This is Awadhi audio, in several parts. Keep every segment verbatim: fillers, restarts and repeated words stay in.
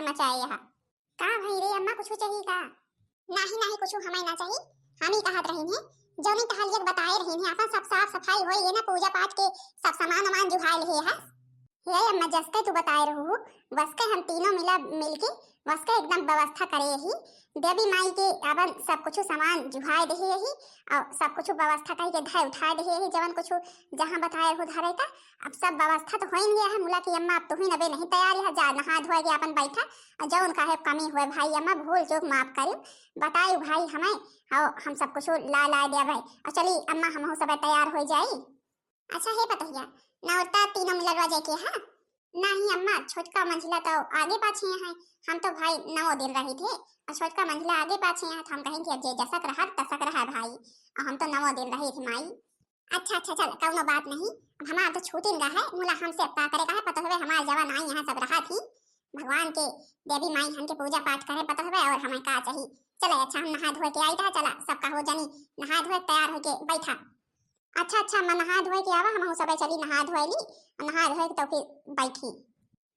मचाए यहाँ। का भई रे अम्मा, कुछु चाही का? नाही, नाही, कुछु हमें ना चाही। हम ही कहत रहिन है, जौनी तहलिया के बताए रहिन है, अपन सब साफ सफाई होई है ना, पूजा पाठ के सब सामान वामान जुहाए लिहे है। हे अम्मा, जसके तू बताए रहू, वसके हम तीनों मिला मिलके वसके एकदम व्यवस्था करे ही। देवी माई के अपन सब कुछ सामान जुहाए देहे ही और सब कुछ व्यवस्था कई के धय उठाए देहे ही, जवन कुछ जहाँ बताए रहू धरे का। अब सब व्यवस्था तो होइन गया है, मुला की अम्मा अब तू ही नबे नहीं तैयार है, जा नहा धोए के अपन बैठा। और जौन काहे कमी हुए भाई अम्मा, भूल चूक माफ करियो, बताइयो भाई हमें, और हम सब कुछ ला लाए देबे। और चली अम्मा, हमहू सब तैयार हो जाई। अच्छा हे पतोहिया, नौरता तीनों मिलरवा जाए के है? नाही अम्मा, छोटका मंझिला तो आगे पाछे है, हम तो भाई नौ दिन रही थे और छोटका मंझिला आगे पाछे है, तो हम कहें कि अब जे जसक रहा तसक रहा भाई, और हम तो नौ दिन रही थे माई। अच्छा अच्छा, चल कौनो बात नहीं, अब हमार तो छूटिन रहा है, मुला हमसे अब का करे का है, पतोहवे हमार जवन आई यहाँ सब रहा थी, भगवान के देवी माई हन के पूजा पाठ करे पतोहवे, और हमें का चाही। चले अच्छा, हम नहा धोए के आई था, चला सबका हो जानी नहा धोए तैयार होके बैठा। अच्छा अच्छा, मैं नहा धोए के आवा, हम सब चली नहा धोए ली, नहा धोए के तो फिर बैठी।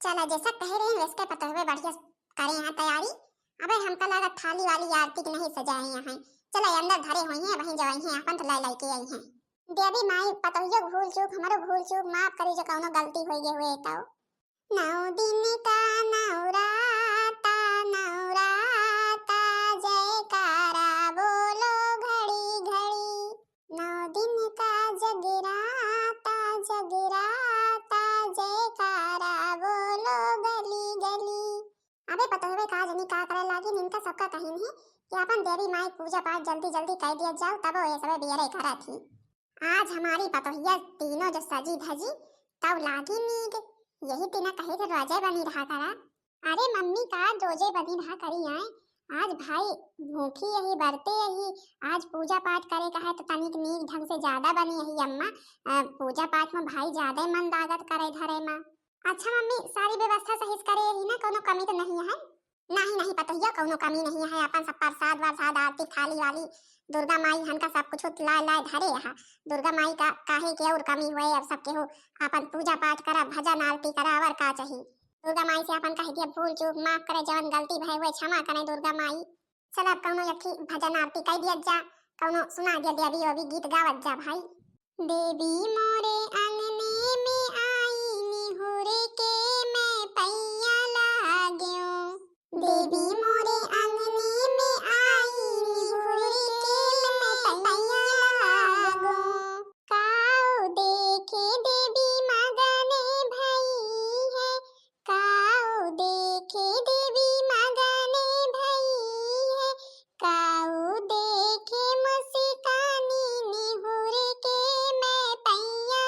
चला जैसा कहे रहे वैसे पतोहवे बढ़िया करे यहाँ तैयारी। अबे हमका लगा थाली वाली आरती के नहीं सजाए यहाँ, चला अंदर धरे हुई हैं, वहीं जवाई हैं अपन तो लाई लाई के आई हैं। देवी माई पतोहियो भूल चूक, हमारो भूल चूक माफ करी जो कौनो गलती हो गई हुए तो। नौ दिन का नवराता, नवराता, जयकारा बोलो घड़ी घड़ी। नौ दिन का जगराता, जगराता, जयकारा बोलो गली गली। अबे पतोहवे का जनी का करे लागी, इनका सबका कहिन है कि अपन देवी माई पूजा पाठ जल्दी जल्दी कर दिया जाओ, तब ये सबे बियरे करत ही। आज हमारी पतोहिया तीनों जो सजी धजी तब लागी नींद। यही तीना कहे थे रोजे बनी रहा करा। अरे मम्मी का रोजे बनी रहा करी आए, आज भाई भूखी यही बरते यही, आज पूजा पाठ करे का है तो तनिक नीक ढंग से ज्यादा बनी यही अम्मा। अ, पूजा पाठ में भाई ज्यादा मन लागत करे धरे में। अच्छा मम्मी, सारी व्यवस्था सही से करे यही ना, कोनो कमी तो नहीं है? नहीं नहीं पतोहिया, कौनो कमी नहीं है, अपन सब प्रसाद वरसाद आरती थाली वाली दुर्गा माई हनका सब कुछ लाए लाए धरे यहाँ। दुर्गा माई का काहे के और कमी हुए, अब सब केहू अपन पूजा पाठ करा, भजन आरती करा, और का चाही। दुर्गा माई से अपन कह दिया भूल चूक माफ करे, जवन गलती भय हुए क्षमा करे दुर्गा माई। चल अब कौनो यथी भजन आरती कह दिया जा, कौनो सुना दिया देवी ओवी गीत गावत जा भाई। देवी मोरे अंगने में आई निहुर के मैं पैया लाग्यो। देवी मोरे अंगने में आई निहुर के मैं पैया लागो। काऊ देखे देवी मगने भई है, काऊ देखे देवी मगने भई है, काऊ देखे मुस्कानी निहुर के मैं पैया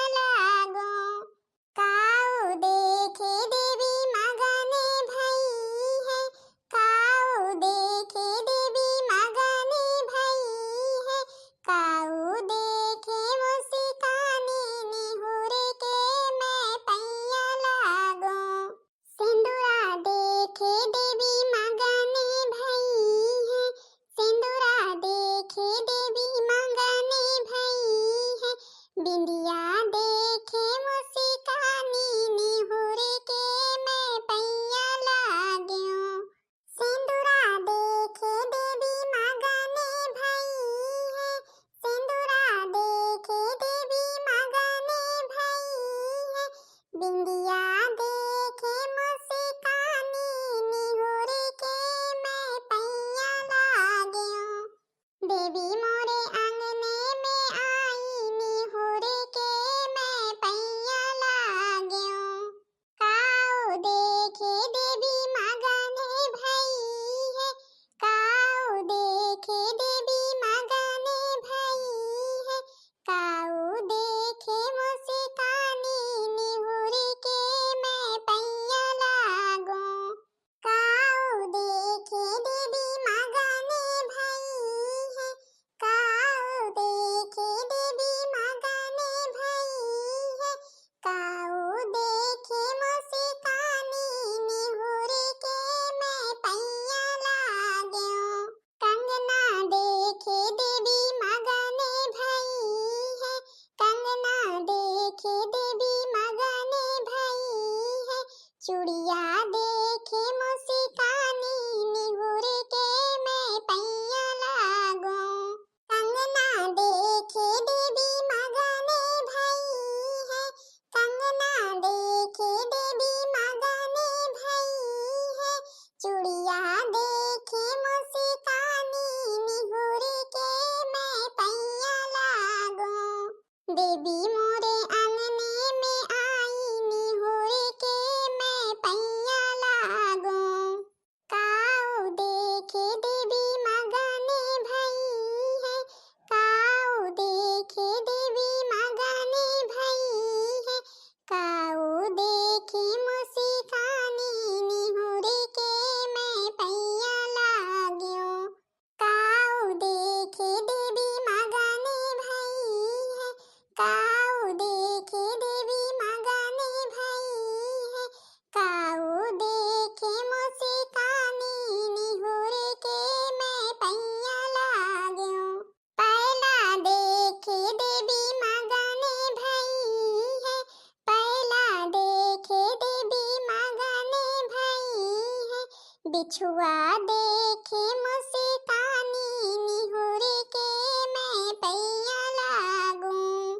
बिछुआ देखे मुस्कानी निहुर के मैं पैया लागूं।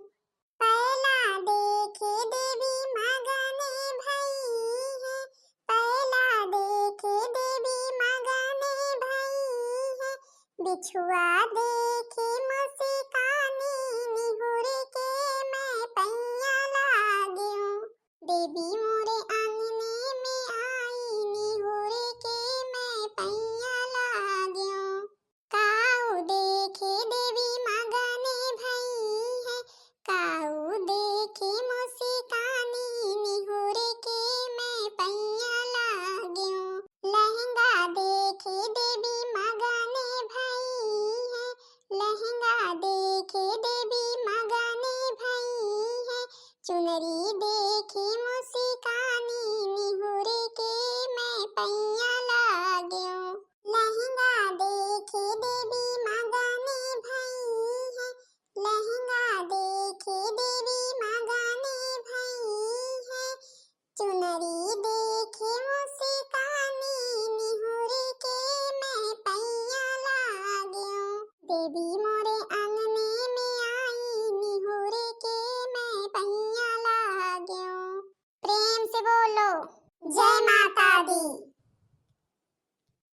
पहला देखे देवी मगन भई है, पहला देखे देवी मगन भई है। बिछुआ देखे मुस्कानी निहुर के मैं पैया लाग्यूं। देवी मोरे आंगने में आई निहुर के मैं पैया लाग्यूं। काऊ देखे देवी मगन भई है, काऊ देखे मुस्कानी निहुर के मैं पैया लाग्यूं। लहंगा देखे देवी मगन भई है, लहंगा देखे देवी मगन भई है। चुनरी देखे मुस्कानी निहुर के मैं पैया लाग्यूं। लहंगा देखे देवी मगन भई है, लहंगा देखे देवी मगन भई है। चुनरी देखे मुस्कानी निहुर के मैं पैया लाग्यूं। देवी मोरे आंगने में आई निहुर के मैं पैया लाग्यूं। प्रेम से बोलो, जय माता दी।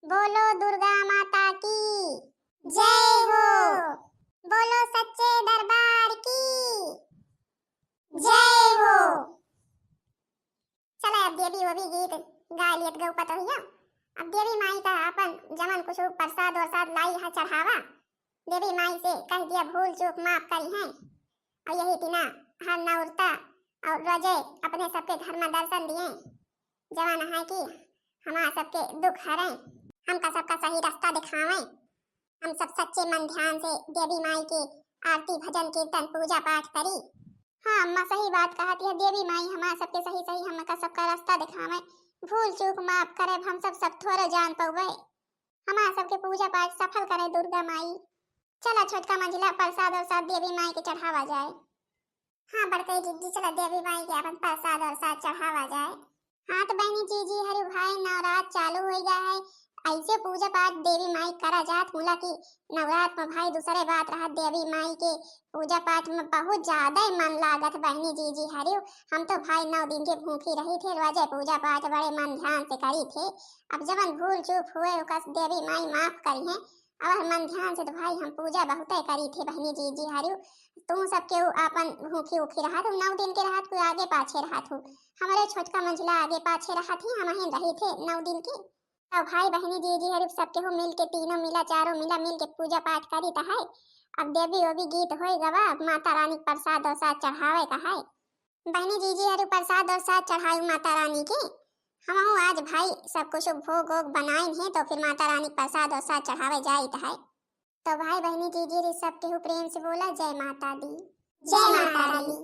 बोलो दुर्गा माता की जय हो। बोलो सच्चे दरबार की जय हो। चला, अब देवी वो भी गीत गा लियत गऊ पतोहिया। अब देवी माई का अपन जमन कुछ प्रसाद वरसाद लाई है चढ़ावा, देवी माई से कह दिया भूल चूक माफ करिहैं। और यही दिना हर नौरता और रोजे अपने सबके घर में दर्शन दिए, जवन है कि हमार सबके दुख हरें, हमका सबका सही रास्ता दिखावें। हम सब सच्चे मन ध्यान से देवी माई के आरती भजन कीर्तन पूजा पाठ करी। हाँ अम्मा, सही बात कहत है, देवी माई हमार सबके सही सही हमका सबका रास्ता दिखावें, भूल चूक माफ करे, हम सब सब थोड़े जान पउबे। हमार सबके पूजा पाठ सफल करे दुर्गा माई। चला छोटका मंझला प्रसाद और साथ देवी माई के चढ़ावा जाए। हाँ बड़कई जीजी, चला देवी माई के अपन प्रसाद और साथ चढ़ावा जाए। हाँ तो बहनी जीजी हरु भाई, नवरात चालू होइ गया है, ऐसे पूजा पाठ देवी माई करा जात मुला की नवरात में भाई दूसरे बात रहत देवी माई के पूजा पाठ में बहुत ज्यादा ही मन लागत बहनी जीजी हरु। हम तो भाई नौ दिन के भूखी रही थे, रोजे पूजा पाठ बड़े मन ध्यान से करी थे। अब जवन भूल चूक हुए ओका देवी माई माफ करिहैं। और मन ध्यान से तो भाई हम पूजा बहुते करी थे बहनी जीजी हरु। तू सब केहू आपन भूखी उखी रहत हो, नौ दिन के रहत, कोई आगे पाछे रहत हो। हमरे छोटका मंझला आगे पाछे रहत ही, हमहिन रही थे नौ दिन की। तब भाई बहनी जीजी हरु सब केहू मिल के, तीनों मिला चारों मिला मिल के पूजा पाठ करी त है। अब देवी ओवी गीत होए गवा, अब माता रानी के प्रसाद वरसाद चढ़ावे का है। बहनी जीजी हरु प्रसाद वरसाद चढ़ाई माता रानी के। हमहू आज भाई सब कुछ भोग ओग बनाइन है, तो फिर माता रानी के प्रसाद वरसाद चढ़ावे जाइत है। तो भाई बहनी जीजी हरु सब केहू प्रेम से बोला, जय माता दी। जय माता दी।